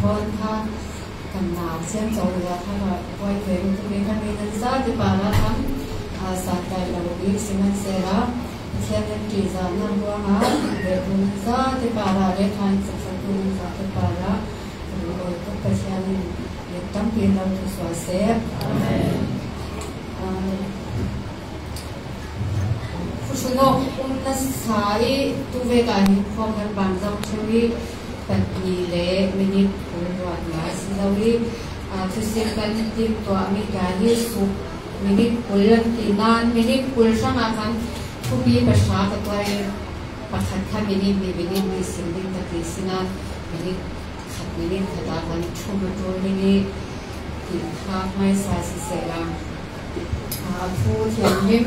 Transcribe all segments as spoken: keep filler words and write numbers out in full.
Puan kha kan na siam zo lua kha ka buai thei lo tu me kha mi nan zate para khan a san kai lo bik si man se la Pathian nan ti za na buang a ve tu nan zate para le khan sak sak tu nan zate para kan buai tu Pathian in yen tampi lo tu sua se. Amen. Khusunok um na sa i tu vek a hin khawm kan bang zong theu i pahnih le minit kul ruat nga si zo i, a, thusim kan timtuah mi ka hi suk minit kul an ti nan minit kul sang a khan thupi pasal ka tuai pakhat kha minit ni minit ni sim ding ka ti si nan minit khat minit khat a khan thum a tul ding i ti kha mai sa si se lang. A, thu thianghlim,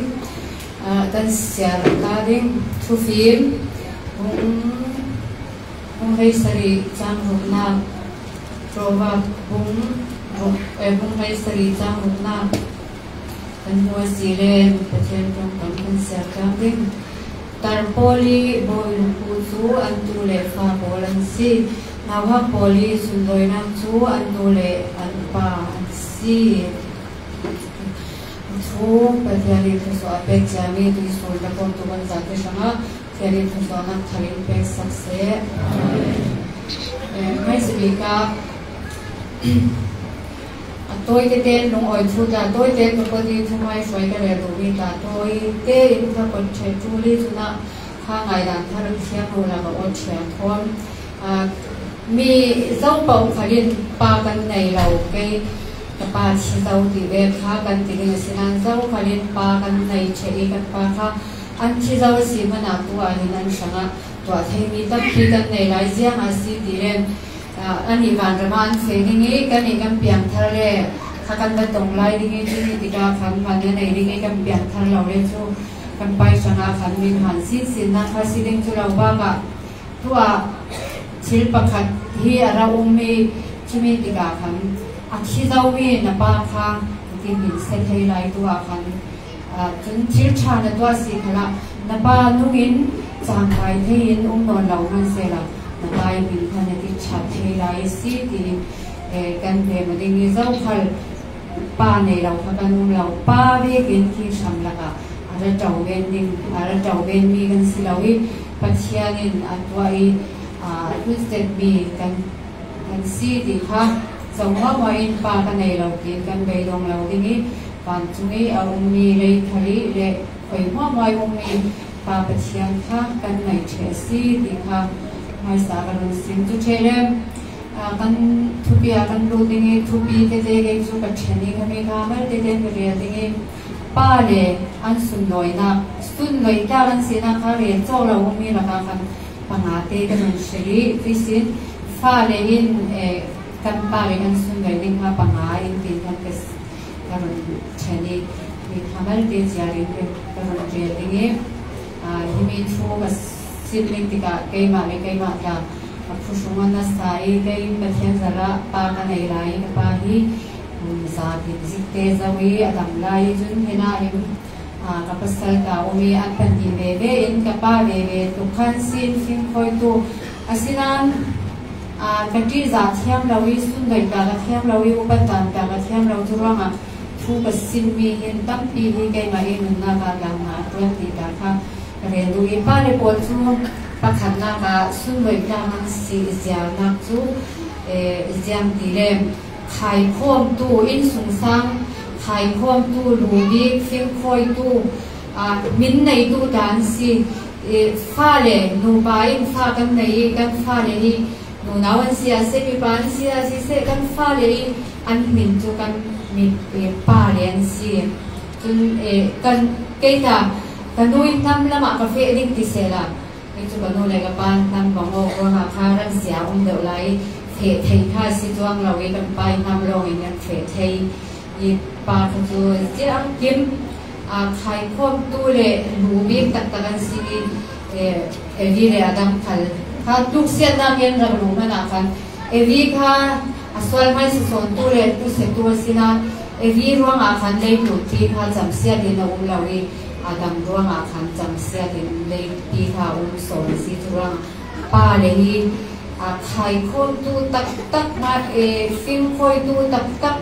a, kan siar ta ding Thufim bung, bung hei sari cang rukna, Proverb bung ruk, eh, bung hei sari cang rukna kan hua si len Pathian tungtang kan siar ta ding. Tar pawl i bawi lukhu cu an tu le fa pawl an si. Nauhak pawl i sundawinak cu an nu le an pa an si. Thu Pathian in thusuah a pek ciami tuisun na pawm tu kan zate hrangah Pathian in thusuahnak thar in pek sak seh. Eh, hmaisa bik ah a tawi tete in lungawi thu ta, tawi te in ka pawt i thu mai suai ka rel duh mi ta, tawi te in ka pawt ṭheh ṭul i cunah kha ngaidan kha rak thiam lo lak a aw ṭhiam khawm. Ah, mi zo paoh khat in pa kan nei lo, kei ka pa thi zo ti ve kha kan ti ding a si nan zo khat in pa kan nei ṭheh i kan pa kha an thi zo a si hmanah tu ah hin an hrangah tuah thei mi tampi kan nei lai ziang a si ti len, ah, an nih vanram ah an feh ding i kan nih kan piangthar le kha kan va tong lai ding i tuni tikah khan van a nei ding i kan piangthar lo le cu kan pai hrangah khan min han sinsinnak kha si ding cu lo bakah tuah thil pakhat hi a ra um i tuni tikah khan a thi zo mi na pa kha ti min sia thei lai tuah khan, ah, cun thil ṭha na tuah si khalah na pa nungin cangkai thei in um nawn lo hman sehla na pa i min kha na ti ṭhat thei lai a si ti, eh, kan ve ma ding i zokhal pa nei lo kha kan um lo, pa vekin khi hram lakah a ra ṭoven ding, a ra ṭoven mi kan si lo i Pathian in a tuah i, aa, a tun set mi kan, kan si ti kha zo hmuahhmuah in pa ka nei lo tiin kan beidong lo ding i vancung i a um mi lei khal i le khoi hmuahhmuah i um mi Pa Pathian kha kan nei ṭheh a si ti kha hmaisa ka run sim tu ṭheh lem. Aa, kan thupi ah kan lut ding i thupi tete kei cu ka ṭhen i ka mi kha mal tete ka rel ding i pa le an sundawinak, sundawi tlak an sinak kha rel cawk lo um mi lakah khan pangate ka run hrilh i tuisin fale in, eh, kan pa le kan sundawi ding kha panga in tin khan ka ka run ṭhen i, mi kha malte cia ding ka run rel ding i, aa, himi thu ka sim ding tikah keimah le keimah tla ka phuhrung a nasa i kei Pathian zarah pa ka nei lai i ka pa hi, um, za dik zikte zo i a dam lai i cun hinah hin, aa, ka pasal ka um i an pahnih veve in ka pa veve tuk khan sin fingkhawitu a si nan, aa, ka ṭihzah thiam lo i, sundawi ka ka thiam lo i, upat dan ka ka thiam lo cu ruangah thu ka simmi hin tampi hi keimah i nunnak ah lamna a tuan ti ta kha ka rel duh i, pa le pawl cu pakhatnak ah sundawi ka man si zianak cu, eh, ziang ti le khaikhawmtu, innsungsang khaikhawmtu, lubik fingkhawitu, aa, min neitu ta an si. Eh, fale, nupa in fa kan nei i kan fale hi nunau an si a si, mipa an si a si seh, kan fale i an min cu kan mi, eh, pale an si. Cun, eh, kan, kei ta, ka nu in hnam lamah ka feh ding ti sehla, kei cu ka nu le ka pa hnam bang awk ruangah kha rak zia um deuh lai i feh thei kha a si cuang lo i kan pa i hnam lawngin kan feh thei. I pa kha cu ziangkim, aa, khaikhawmtu le lubik taktak an si i, eh, Evi le Adam khal kha tuksiatnak in rak luh hmanah khan Evi kha a sual hmaisa sawntu le tusiatu a si nan Evi ruangah khan leipun pi kha camsiat in a um lo i Adam ruangah khan camsiat in leipi kha a um sawn a si cu ruangah pa le hi A, khaikhawmtu taktak mah, e, fimkhawitu taktak,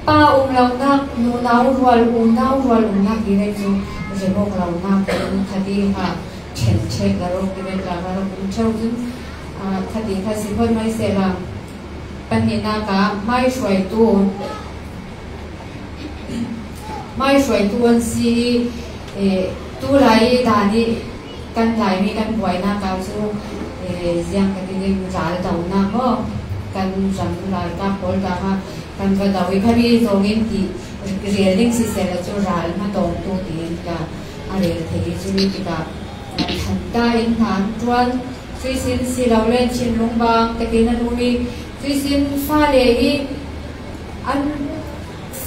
pa um lonak, nunau rual, unau rual umnak hi ve cu, remawk lonak hi kha ti kha, ṭhen ṭhek la rawk ti ve tla kha rawk um ṭheu cun, a, kha ti kha si khawih mai sehla, pahnihnak ah hmaihruaitu, hmaihruaitu an si i, eh, tulai dan i kan Laimi kan buainak ah cu, eh, ziang ka ti ding, ral donak maw, kan ram Laika pawl ta kha kan va do i, khami zongin ti rel ding sisehla cu ral hmatawngtu tiin ka a rel thei i, cu mi tikah, eh, thanta in hna an ṭuan, cuisin si lo le thinlung bang ka tin an um i, cuisin fale i an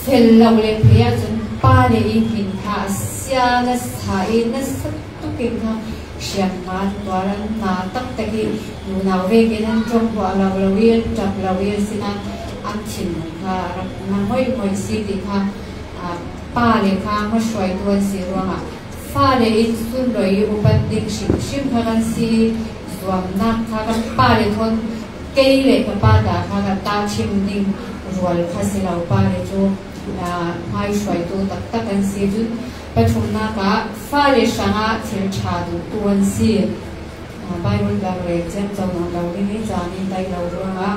fel lo le phei ahcun pa le i hmin kha a sia nasa i nasa tukin kha hriamhma tuar an na taktak i, nunau vekin an ṭonghuah lo lo i, an ṭap lo i, asinain an thinlung kha a rak na moihmoih si ti kha, aa, pa le kha hmahruaitu an si ruangah fale in sunlawih i upat ding hrimhrim kha kan si i, zuamnak kha kan pa le thawn kei le ka pa ta kha ka ta ṭhim ding rual kha si lo, pa le cu, aa, hmaihruaitu taktak an si cun, pathumnak ah fale hrangah thil ṭha duhtu an si. Aa, Baibal tlak le ciamco nawn lo ding i caan in daih lo ruangah,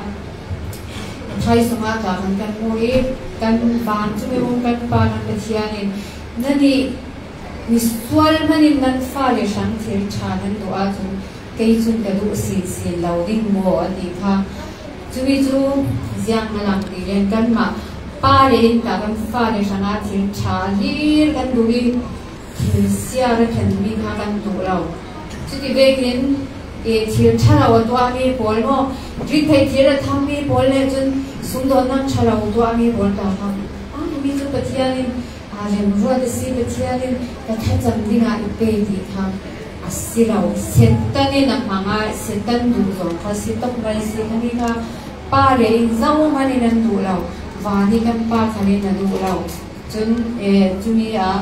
Pathai sungah ta khan kan hmuh i, kan vancung i um kan Pa kan Pathian in, "Nannih misual hmanin nan fale hrang thil ṭha nan duh ahcun kei cun ka duh sinsin lo ding maw?" a ti kha. Cumi cu ziang a lang ti lian, kanmah pa le in ta kan fale hrangah thil ṭha hlir kan duh i, thil sia ra khenmi kha kan duh lo. Cuti vekin, e, thil ṭha lo a tuahmi pawl maw, rittheih thil a thammi pawl le cun sumdawnnak ṭha lo tuahmi pawl ta kha, a, mi cu Pathian in, a, remruat a si, Pathian in ka thlacam dingah i pe ti kha a si lo. Satan in a hmang a, Satan duh zong kha si tok mai si kha mi kha pa le in zohman in an duh lo. Van i kan Pa khal in a duh lo. Cun, eh, cumi ah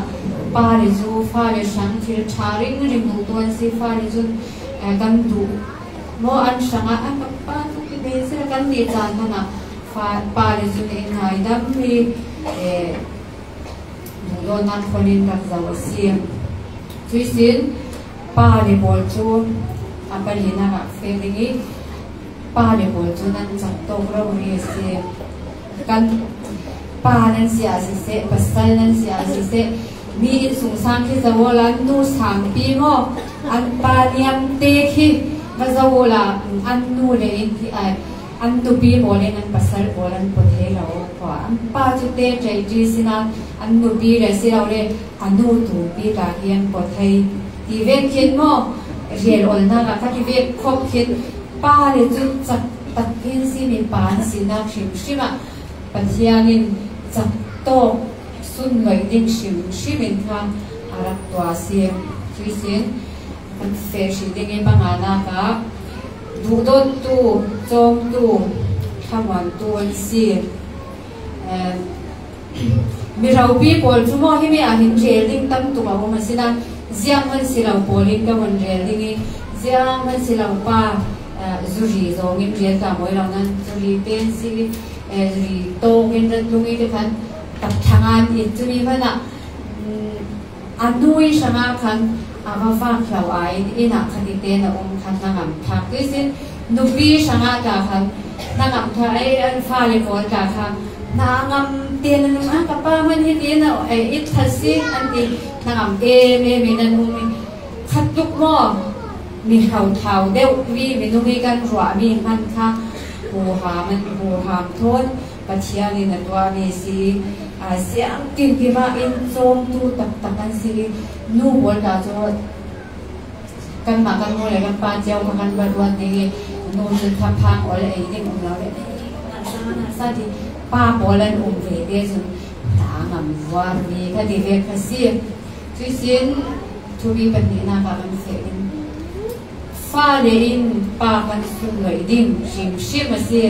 pa le cu fale hrang thil ṭha ringring duhtu an si. Fale cun, eh, kan duh maw, an hrangah, "A, ka pa cu ti ve," a si lo, kan ti caan hmanah fa, pa le cun in ngaidam i, eh, duhdawtnak khuan in rak zoh a si. Cuihsin pa le pawl cu a palinak ah feh ding i, pa le pawl cu nan cak tawk rori a si. Kan pa nan si ah siseh, pasal nan si ah siseh, mi innsungsang khi zoh awla an nu sangpi maw, an pa niamte khi va zoh awla an nu le in khi ai, an nupi pawl in an pasal pawl an pua thei lo khua. An pa cu te ṭaiti sinain an nupi le si lo le a nu tumpi ta hi an pua thei ti vek khin maw? Rial olnak ah kha ti vek khop khin. Pa le cu cak tak in si, mipa an sinak hrimhrim ah Pathian in cak tawk sunloih ding hrimhrim in kha a rak tuah a si. Cuihsin kan feh hrih ding i, panganak ah duhdawttu, cawmtu, thamuantu an si. Eh, mi ropi pawl cu maw, himi ah hin rel ding tam tuk a um a si nain, zianghman si lo pawl in ka vun rel ding i, zianghman si lo pa, eh, zuri zong in rel ta mawi lo nain, zuri te an si, eh, zuri tawk in rat lung i ti khan, tak thang an i cumi hmanah, mm, a nu i hrangah khan a va vak hlo ai in, inn ah khatite na um khan na ngam thak. Tuisin nupi hrangah ta khan na ngam thak, ei, an fale pawl ta kha na ngam te na nung a, ka pa man hiti na, ei, it that si an ti, na ngam em em in an um i, khat tuk maw, mi hlo thau deuh mi, minung i kan ruahmi hman kha huham an, huham thawn Pathian in a tuahmi si. A, siangtin tiva in cawmtu taktak an si i, nu pawl ta cu kanmah kan nu le kan pa cio kha kan va duan ding i, nu cu thaphang ol ei ding um lo le, sa ti pa pawl an um ve te cun ta ngam vuarmi kha ti ve kha si. Cuihsin thumi pahnihnak ah kan feh in, fale in pa kan sunloih ding hrimhrim a si.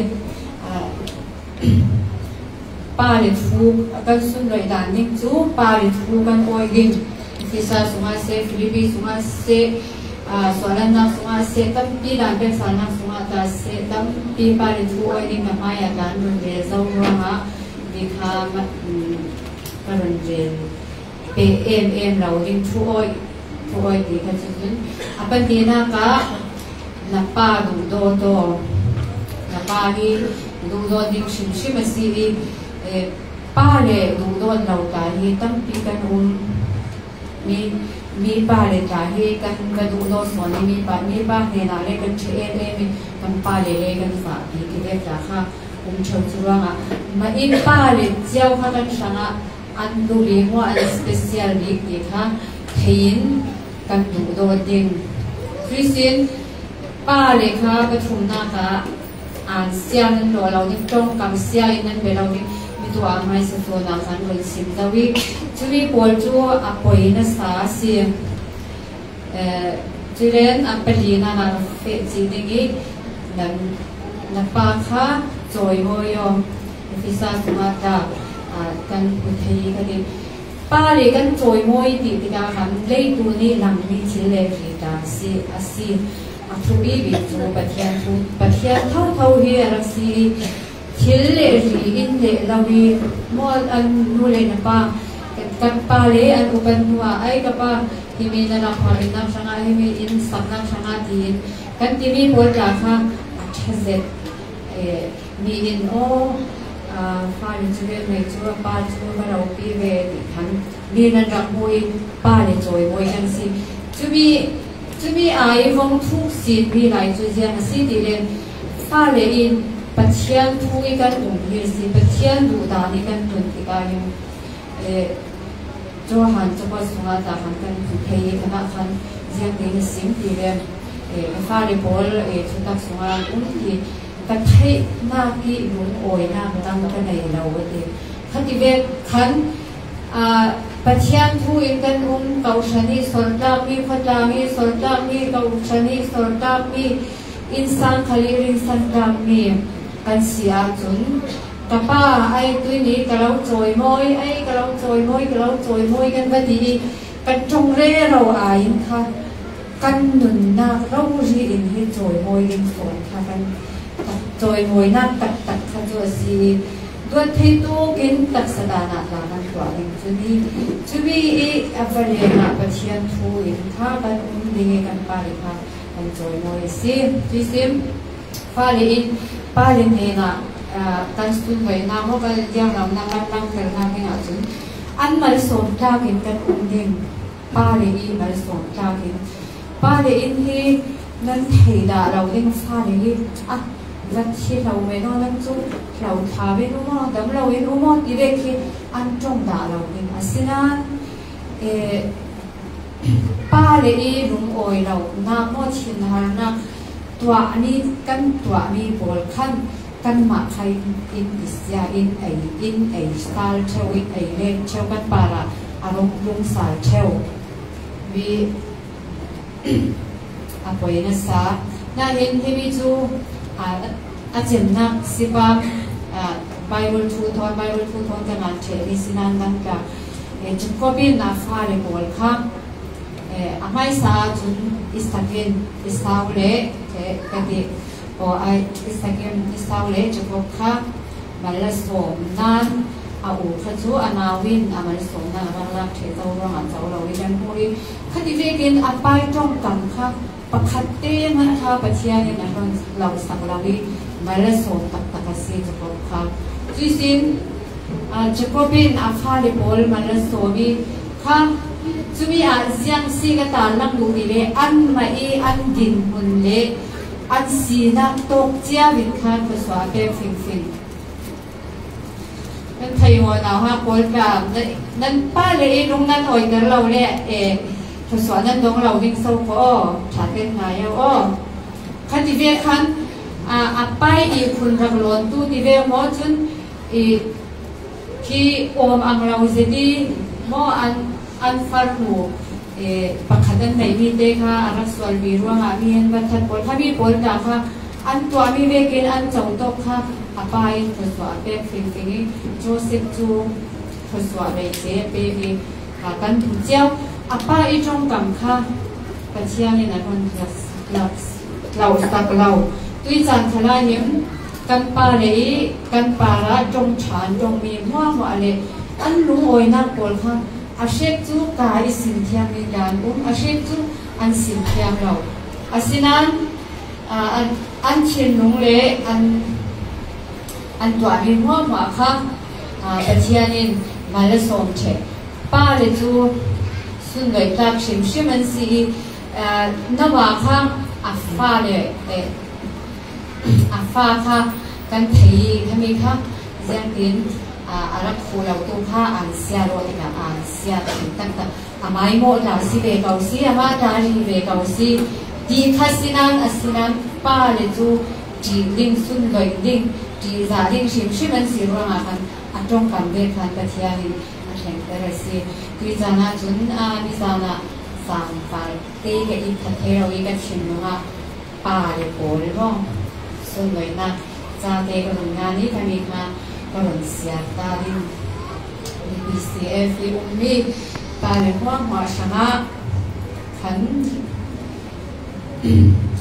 A, pa le thu kan sunloih dan ding cu pa le thu kan awi ding. Efesa sungah seh, Filipi sungah seh, Suahlannak sungah seh tampi dan peksanak sungah ta seh tampi pa le thu awi ding na hmai a kan run ve zo ruangah bikha ka run ve pe em em lo ding thu awi thu awi ti kha cun a pantinak ah na pa duhdawt aw na pa hi duhdawt ding hrimhrim a si i pa le duhdawt lo ta hi tampi kan um. Mi, mi pa le ta hi kan va duh lo sawn i mi pa, mi pa hnenah le kan ṭha em em i kan pa le le kan fahpi ti vek ta kha um ṭheu cu ruangah mah in pa le cio kha kan hrangah an duh bik maw an special bik ti kha thei in kan duh dawt ding. Cuisin pa le kha pathumnak ah an sia nan lawh lo ding, ṭongkam sia in nan bia lo ding, mi tu a hmaisa tawna kan run sim zo i, cumi pawl cu a poi nasa a si. Culen a palina na ka feh ci ding i, nan na pa kha cawimawi aw, Efesa sungah ta kan hmu thei ka ding. Pa le kan cawimawi tih tikah khan leitu nih langmi thil le ri ta si a si. A thupi bik cu Pathian thu, Pathian thotho hi a rak si i thil le ri in le lo i maw an nu le na pa kan pa le an upan hnuah ai ka pa himi na rak hmang in nak hrangah himi in sak nak hrangah tiin kan timi pawl tla kha a ṭha zet. Mi in aw, fale cu ve mei cu a pa cu va ropi ve ti khan mi nan rak hmu i pa le cawimawi kan si. Cumi cumi ai vong thuk sin mi lai cu ziang a si ti le fale in Pathian thu i kan um hi a si, Pathian duhdan i kan tun tikah in Johan cakuat sungah ta khan kan hmu thei i khanah khan ziang ding a sim ti le ka fale pawl thutak sungah um ti ka theihnak i lungawinak dang ka nei lo a ti. Kha ti vek khan Pathian thu in kan um, kohhran i sawltlakmi, khuatlang i sawltlakmi, kohhran i sawltlakmi, innsang khal i rinsantlakmi kan si ahcun ka pa ai tuni ka lo cawimawi, ai ka lo cawimawi, ka lo cawimawi kan va ti i kan ṭong rero ai in kha kan nunnak rori in hi cawimawi ding fawn kha kan cawimawinak taktak kha cu a si i duat thei tukin taksa dan ah tla kan tuah ding cun hi. Cumi i a va lengah Pathian thu in kha kan um ding i kan pa le kha kan cawimawi a si. Cuisin fale in pa le hnenah kan sunvoihnak maw kan lianglaunak kan langternak dingah cun an malsawm tlakin kan um ding. Pa le i malsawm tlakin pa le in hi nan thei dah lo ding fale hi a va thi lo men aw nan cu lo ṭha men um aw dam lo in um aw ti vek hi an ṭong dah lo ding a si nan pa le i lungawi lo nak maw thinharnak tuahmi kan tuahmi pawl khan kanmah kha in i sia in ei in ei sal ṭheu in ei lek ṭheu kan parah a rung lungsal ṭheu mi a poi nasa. Nain himi cu a cemnak sipa Bible thu thawn Bible thu thawn ka ngan ṭheh mi sinan dangtla Jacob in a fale pawl kha a hmaisa ahcun Isak in Esau le ka ti aw Isak in Esau le Jacob kha mal a sawm nan a u kha cu a nau in a malsawmnak a rak lak ṭheh zo ruangah co lo i kan hmuh i kha ti vekin a pai ṭongkam kha pakhat te hmanh kha Pathian in a hlon lo sak lo i mal a sawm taktak a si Jacob kha. Cuisin Jacob in a fale pawl mal a sawm i kha cumi ah ziang si ka tarlang duh ti le anmah i an dinhmun le an sinak tawk cia vin kha khuasuah a pek fingfing. Nan thei maw nauhak pawl tla nan pa le i lung nan awiter lo le thluasuah nan dong lo ding so ko aw ṭha ten ngai aw aw kha ti ve khan a pai i khun rak lawntu ti ve maw cun i khi awm ang lo zet i maw an an farnu pakhat an neihmi te kha a rak sualpi ruangah mi an va that pawl kha mi pawl ta kha an tuahmi vekin an co tawk kha a pa in khuasuah a pek fingfing i Joseph cu khuasuah veice a pek i kan hmu cio. A pa i ṭongkam kha Pathian in a hon hlauhsak lo. Tui caan kha lai in kan pa le i kan pa la ṭong ṭhan ṭong mi hmuahhmuah le an lungawinak pawl kha a hriak cu ka i sin thiang mi dan um, a hriak cu an sin thiang lo. Asinan, aa, an, an thinlung le an, an tuahmi hmuahhmuah kha, aa, Pathian in mal a sawm ṭheh. Pa le cu sunloih tlak hrimhrim an si i, aa, Noah kha a fa le, eh, a fa kha kan thei i khami kha ziangtin, aa, a rak khuh lo tu kha an sia rawh tikah an sia thei taktak. A maimawh ta si ve ko si, amah ta rih ve ko si. Ti kha sinan, asinan pa le cu ṭih ding, sunloih ding, ṭihzah ding hrimhrim an si ruangah khan a ṭongkam ve khan Pathian in a thlengter a si. Tui caan ah cun, aa, nizan ah zaangfal te ka it kha thei lo i ka thinlung ah pa le pawl maw, sunloihnak cate ka run ngan i khami kha ka run siar ta ding. B C F i ummi pa le hmuahhmuah hrangah khan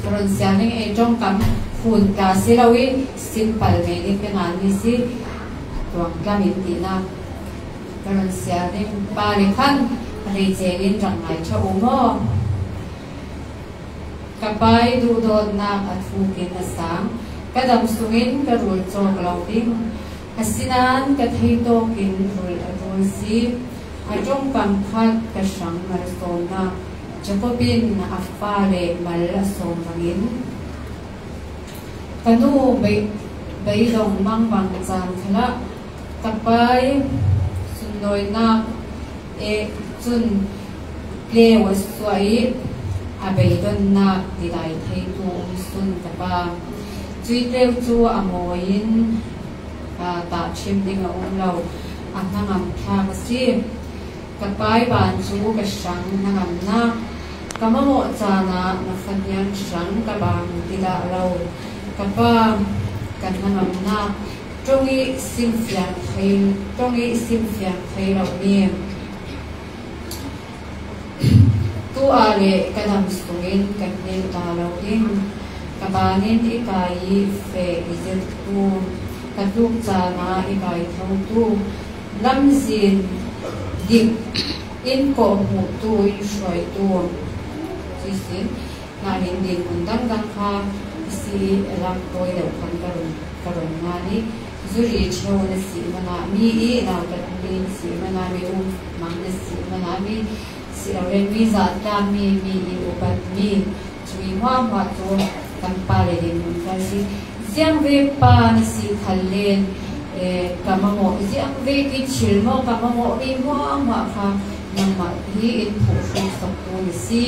ka run siar ding. Ei ṭongkam hun ka si lo i simple ngei ding ka ngan mi si, tuangtlam in tinak ka run siar ding. Pa le khan a hei cengin rak ngai ṭha u maw? Ka pa i duhdawtnak a thukin a sang, ka dam sungin ka rul cawk lo ding. Asinan ka thei tawkin rul a rul si. A ṭongkam khat ka hrang malsawmnak, Jacob in a fale mal a sawm bangin, ka nu bei, beidong mangbang caan khalah ka pa i sunloihnak eh cun tleu a suah i a beidonnak tidai theitu um sun ka pa. Cui tleu cu a mawi in, aa, tahṭhim ding a um lo, a hnangam thlak a si. Ka pa i ban cu ka hrang hnangamnak, ka mamawh caan ah na fahniang hrang ka bang tidah lo. Ka pa, ka hnangamnak ṭong i simfiang thei, ṭong i simfiang thei lo mi. Tu ah le ka dam sungin ka hngilh ta lo ding. Ka bangin i kai i feh i zirhtu, ka tluk caan ah i kai thotu, lamzin dik in kawhhmuhtu, in hruaitu, cuisin, nahin dinhmun dangdang kha i si i lak tawi deuh khan ka run, ka run ngan i, zuri ṭheu na si manah mi i nautat mi na si manah mi, um mang na si manah mi, si lo le mi zahtak mi, mi i upat mi, cumi hmuahhmuah cu kan pa le dinhmun kha si. Ziangvek pa na si khal len, eh, ka mamawh, ziangvek i thil maw ka mamawh mi hmuahhmuah kha nangmah hi in phuhhruksaktu na si.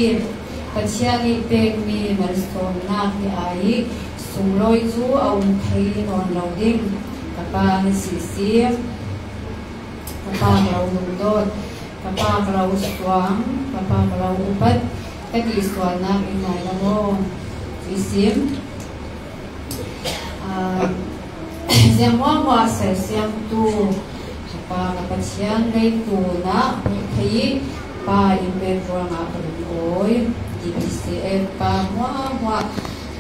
Pathian i pekmi malsawmnak hi ai i sunglawi cu a um thei nawn lo ding. Ka pa na si si. Ka pa ka lo lungdawt, ka pa ka lo suang, ka pa ka lo upat, ka tihsualnak in nai lo maw? Cuisim. Aa, ziang hmuahhmuah sersiamtu, ka pa ka Pathian leitunah hmuh thei i pa in pek ruangah ka lungawi. D B C F pa hmuahhmuah,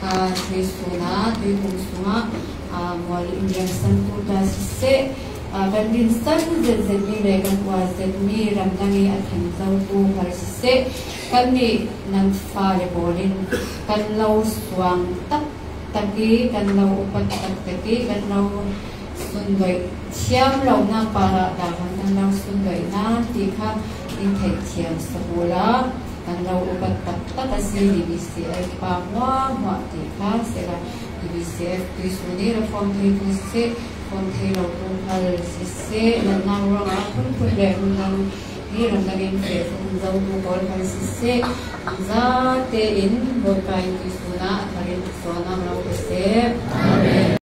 aa, tuisun ah, tuikum sungah, aa, mual in riansantu ta siseh, aa, kan rinsan zetzet mi le kan uat zet mi ramdang i a theng zotu hal siseh, kannih nan fale pawl in kan lo suang taktak i, kan lo upat taktak i, kan lo sunloih thiam lonak parah dah khan kan lo sunloih nan ti kha in theih thiam sak uhla, kan lo upat taktak a si D B C F pa hmuahhmuah ti kha sehla, D B C F tuisun i reform theitu siseh, reform thei lotu khal siseh, natna ruangah phunphun le hmun dang i ramdang in feh zotu pawl khal siseh, zate in Bawipa in tuisun ah a thar in suahnak lo ka seh. Amen.